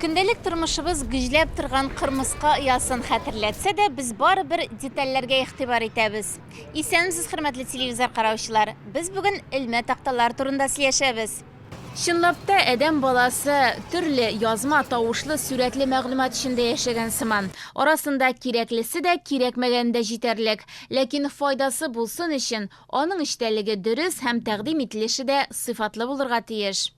Көндәлек тормышыбыз гөжләп торган кырмыска оясын хәтерләтсә дә, без барыбер детальләргә игътибар итәбез. Исәнмесез, хөрмәтле телевизор караучылар! Без бүген элмә такталар турында сөйләшәбез. Чынлап та, адәм баласы төрле язма, тавышлы, сурәтле мәгълүмат эчендә яшәгән сыман. Арасында кирәклесе дә, кирәкмәгәне дә җитәрлек. Ләкин файдасы булсын өчен, аның эчтәлеге дөрес һәм тәкъдим ителеше дә сыйфатлы булырга тиеш.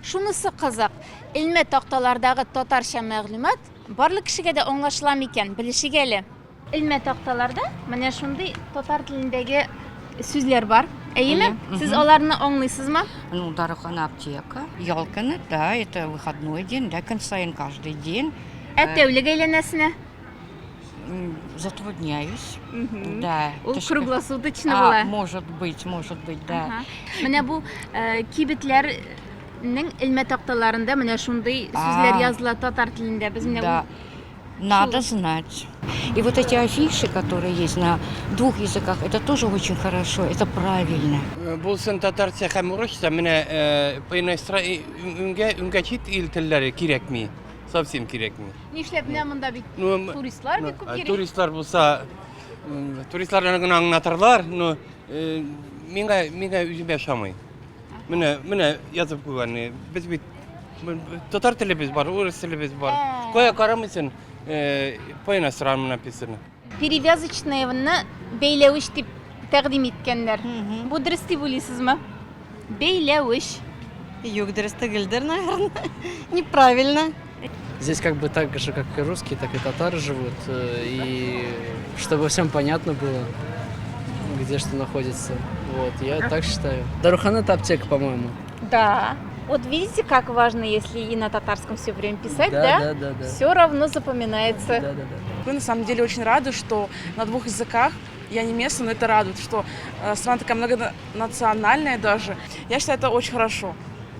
Шунысы кызык, элмә такталардагы татарча мәгълүмат барлык кешегә дә аңлашыла микән, белешик әле. Элмә такталарда менә шундый татар телендәге сүзләр бар, әйеме? Сез аларны аңлыйсызмы? Ну, дарухана, аптека. Ял көне, да, это выходной день, да, көн саен, каждый день. Ә тәүлек әйләнәсенә? Затрудняюсь. Да. Ул круглосуточно була. Может быть, может быть, да. Менә бу э, кибетләрнең элмә такталарында менә шундый сүзләр языла татар телендә. Без менә Да. Надо знать. И вот эти афиши, которые есть на двух языках, это тоже очень хорошо, это правильно. Э, булсын татарча һәм урысча, менә э, по иностран үнгә чит ил телләре кирәкми. Совсем кирәкми. Нишләп менә монда бит ну, туристлар бик күп йөри. Туристлар булса, туристларны гына аңлатырлар, но э, миңа миңа үземә ошамый. Менә менә язып куйган. Без бит татар телебез бар, урыс телебез бар. Э. Кая карамыйсың, э, по иностранному написано. Перевязочныйны бәйләвеч дип тәкъдим иткәннәр. Бу дөрес дип уйлыйсызмы? Бәйләвеч. Юк, дөрес түгелдер, наверное. Неправильно. Здесь как бы так же, как и русские, так и татары живут. Э, и чтобы всем понятно было, где что находится. Вот, я так считаю. Дарухана это аптека, по-моему. Да. Вот видите, как важно, если и на татарском все время писать, да? Да, да, да. Все равно запоминается. Да, да, да. Мы на самом деле очень рады, что на двух языках я не местная, но это радует, что э, страна такая многонациональная даже. Я считаю, это очень хорошо,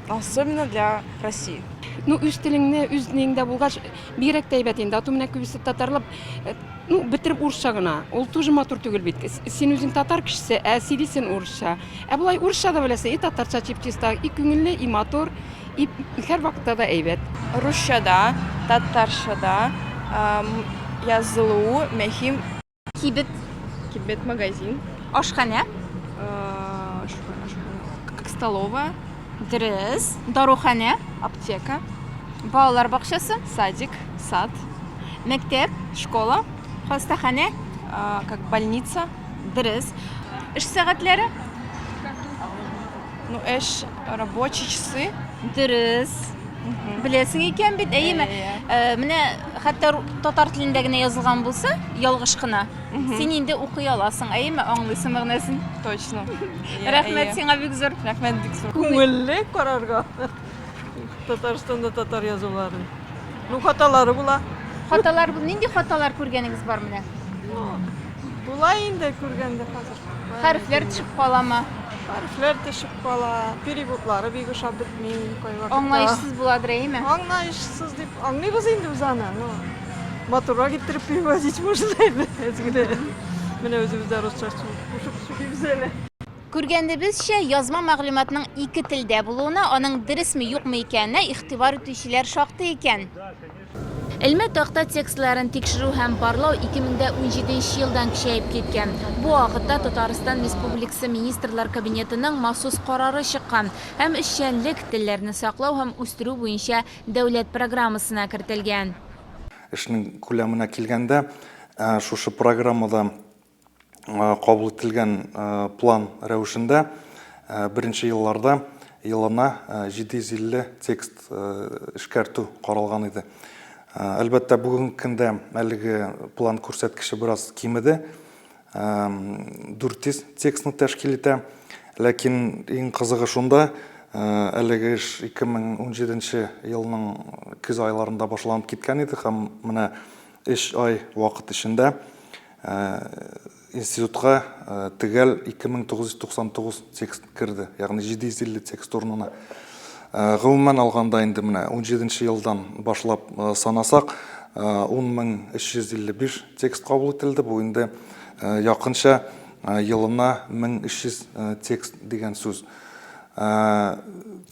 особенно для России. Ну, үз телеңне, үз неңдә булгач, бигрәк тә әйбәт инде. А то менә күбесе татарлап, э, ну, бетереп урысча гына. Ул тоже матур түгел бит. Син үзең татар кешесе, ә сөйлисең урысча. Ә болай урысча да беләсең, и татарча чип-чиста, и күңелле, и матур, и һәрвакытта да әйбәт. Русча да, татарча да язылуы мөһим. Кибет. Кибет, магазин. Ашханә. Ашханә, как столовая. Дөрес. Даруханә. Аптека. Балалар бакчасы. Садик, сад. Мәктәп. Школа. Хастаханә. Как больница. Дөрес. Эш сәгатьләре? Ну, эш, рабочий часы. Дөрес. Беләсең икән бит, әйеме? Э, менә хәтта татар телендә генә язылган булса, ялгыш кына. Син инде укый аласың, әйеме? Аңлыйсың мәгънәсен. Точно. Рәхмәт сиңа бик зур. Рәхмәт бик зур. Күңелле карарга. Татарстанда татар язуларын. Ну, хаталары була. Хаталар, нинди хаталар күргәнегез бар менә? Ну, була инде күргәндә хәзер. Хәрефләр төшеп каламы? Хәрефләр төшеп кала, переводлары бик ошап бетми кайвакытта. Аңлаешсыз буладыр, әйеме? Аңлаешсыз дип аңлыйбыз инде без аны. Ну, матуррак иттереп переводить можно әле, әз генә. Менә үзебез дә русча кушып сөйлибез әле. Күргәнебезчә, язма мәгълүматның ике телдә булуына, аның дөресме-юкмы икәненә игътибар итүчеләр шактый икән. Элмә такта текстларын тикшерү һәм барлау 2017 елдан көчәеп киткән. Бу вакытта Татарстан Республикасы Министрлар Кабинетының махсус карары чыккан һәм эшчәнлек телләрне саклау һәм үстерү буенча дәүләт программасына кертелгән. Эшнең күләменә килгәндә, шушы программада кабул ителгән план рәвешендә беренче елларда елына 750 текст эшкәртү каралган иде. Әлбәттә, бүгенге көндә әлеге план күрсәткече бераз кимеде, 400 текстны тәшкил итә. Ләкин иң кызыгы шунда, әлеге эш 2017 елның көз айларында башланып киткән иде һәм менә өч ай вакыт эчендә Институтка төгәл 2999 текст керде, ягъни 750 текст урынына. Гомумән алганда инде менә 17 елдан башлап санасак, 10355 текст кабул ителде. Бу инде якынча елына 1300 текст дигән сүз.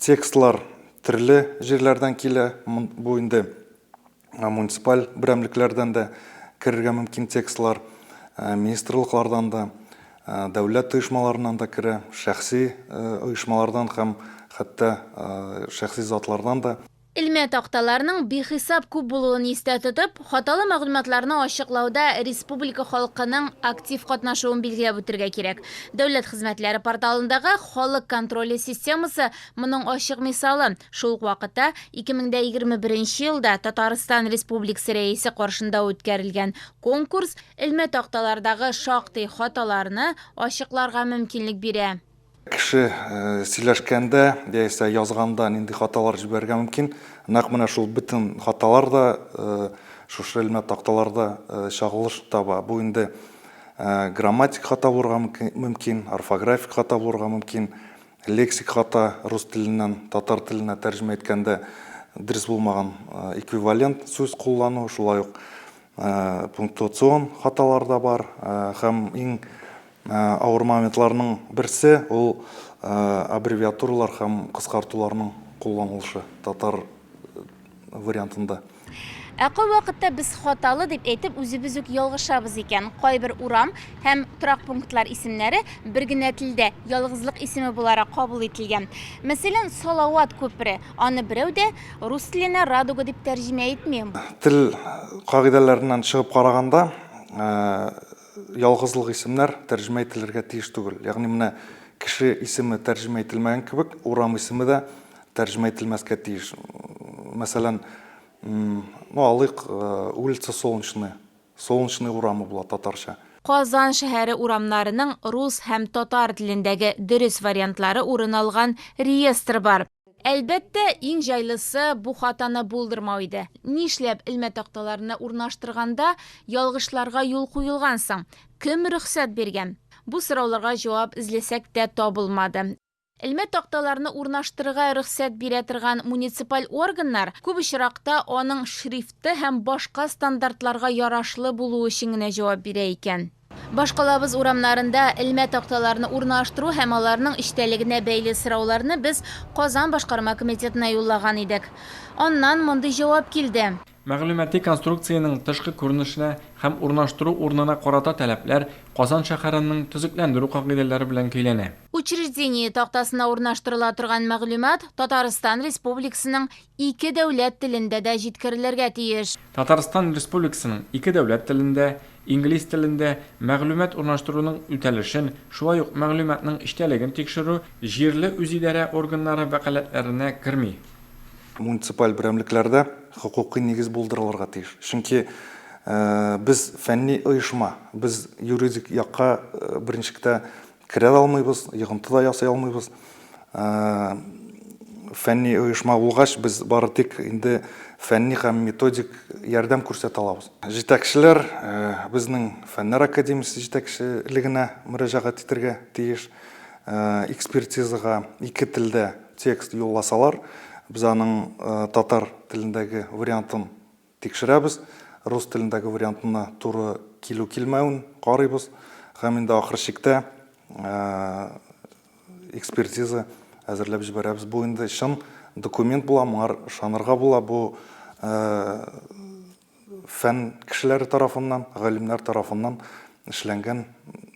Текстлар төрле җирләрдән килә. Бу инде. Муниципаль берәмлекләрдән дә керергә мөмкин текстлар, министрлыклардан да, дәүләт оешмаларыннан да керә, шәхси оешмалардан һәм хәтта шәхси затлардан да. Элмә такталарның бихисап күп булуын истә тотып, хаталы мәгълүматларны ачыклауда республика халкының актив катнашуын билгеләп үтергә кирәк. Дәүләт хезмәтләре порталындагы Халык контроле системасы моның ачык мисалы. Шул ук вакытта 2021 елда Татарстан Республикасы Рәисе каршында үткәрелгән конкурс элмә такталардагы шактый хаталарны ачыкларга мөмкинлек бирә. Кеше сөйләшкәндә яисә язганда нинди хаталар җибәрергә мөмкин, нәкъ менә шул бөтен хаталар да шушы элмә такталарда чагылыш таба. Бу инде грамматик хата булырга мөмкин, орфографик хата булырга мөмкин, лексик хата, рус теленнән татар теленә тәрҗемә иткәндә дөрес булмаган эквивалент сүз куллану, шулай ук пунктуацион хаталар да бар һәм иң Авыр моментларның берсе, ул аббревиатуралар һәм кыскартуларның кулланылышы татар вариантында. Ә кайвакытта без хаталы дип әйтеп үзебез үк ялгышабыз икән. Кайбер урам һәм торак пунктлар исемнәре бер генә телдә ялгызлык исеме буларак кабул ителгән. Мәсәлән, Салават күпере. Аны берәү дә рус теленә Радуга дип тәрҗемә итми. Тел кагыйдәләреннән чыгып караганда, Ялгызлык исемнәр тәрҗемә ителергә тиеш түгел. Ягъни менә кеше исеме тәрҗемә ителмәгән кебек, урам исеме дә тәрҗемә ителмәскә тиеш. Мәсәлән, ну, алыйк, улица Солнечная. Солнечный урамы була татарча. Казан шәһәре урамнарының рус һәм татар телендәге дөрес вариантлары урын алган реестр бар. Әлбәттә, иң җайлысы бу хатаны булдырмау иде. Нишләп элмә такталарны урнаштырганда ялгышларга юл куелган соң? Кем рөхсәт биргән? Бу сорауларга җавап эзләсәк тә табылмады. Элмә такталарны урнаштырырга рөхсәт бирә торган муниципаль органнар күп очракта аның шрифты һәм башка стандартларга ярашлы булуы өчен генә җавап бирә икән. Башкалабыз урамнарында элмә такталарны урнаштыру һәм аларның эчтәлегенә бәйле сорауларны без Казан башкарма комитетына юллаган идек. Аннан мондый җавап килде. Мәгълүмати конструкциянең тышкы күренешенә һәм урнаштыру урынына карата таләпләр Казан шәһәренең төзекләндерү кагыйдәләре белән көйләнә. Учреждение тактасына урнаштырыла торган мәгълүмат Татарстан Республикасының ике дәүләт телендә дә җиткерелергә тиеш. Татарстан Республикасының ике дәүләт телендә, инглиз телендә, мәгълүмат урнаштыруның үтәлешен, шулай ук мәгълүматның эчтәлеген тикшерү җирле үзидарә органнары вәкаләтләренә керми. Муниципаль берәмлекләрдә хокукый нигез булдырылырга тиеш. Чөнки без фәнни оешма, без юридик якка берничек тә керә дә алмыйбыз, йогынты да ясый алмыйбыз. Фәнни оешма булгач, без бары тик инде фәнни һәм методик ярдәм күрсәтә алабыз. Җитәкчеләр безнең Фәннәр академиясе җитәкчелегенә мөрәҗәгать итәргә тиеш. Экспертизага ике телдә текст юлласалар, без аның татар телендәге вариантын тикшерәбез, рус телендәге вариантына туры килү-килмәвен карыйбыз һәм инде ахыр чиктә экспертиза әзерләп җибәрәбез. Бу инде чын документ була, моңар ышанырга була. Бу фән кешеләре тарафыннан, галимнәр тарафыннан эшләнгән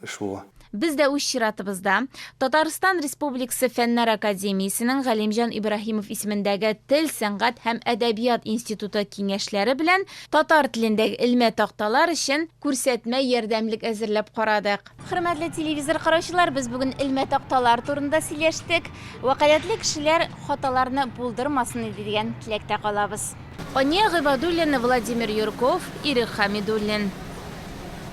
эш була. Без дә үз чиратыбызда Татарстан Республикасы Фәннәр академиясенең Галимҗан Ибраһимов исемендәге Тел, сәнгать һәм әдәбият институты киңәшләре белән татар телендәге элмә такталар өчен күрсәтмә ярдәмлек әзерләп карадык. Хөрмәтле телевизор караучылар, без бүген элмә такталар турында сөйләштек. Вәкаләтле кешеләр хаталарны булдырмасын иде дигән теләктә калабыз. Ания Гыйбадуллина, Владимир Юрков, Ирек Хәмидуллин.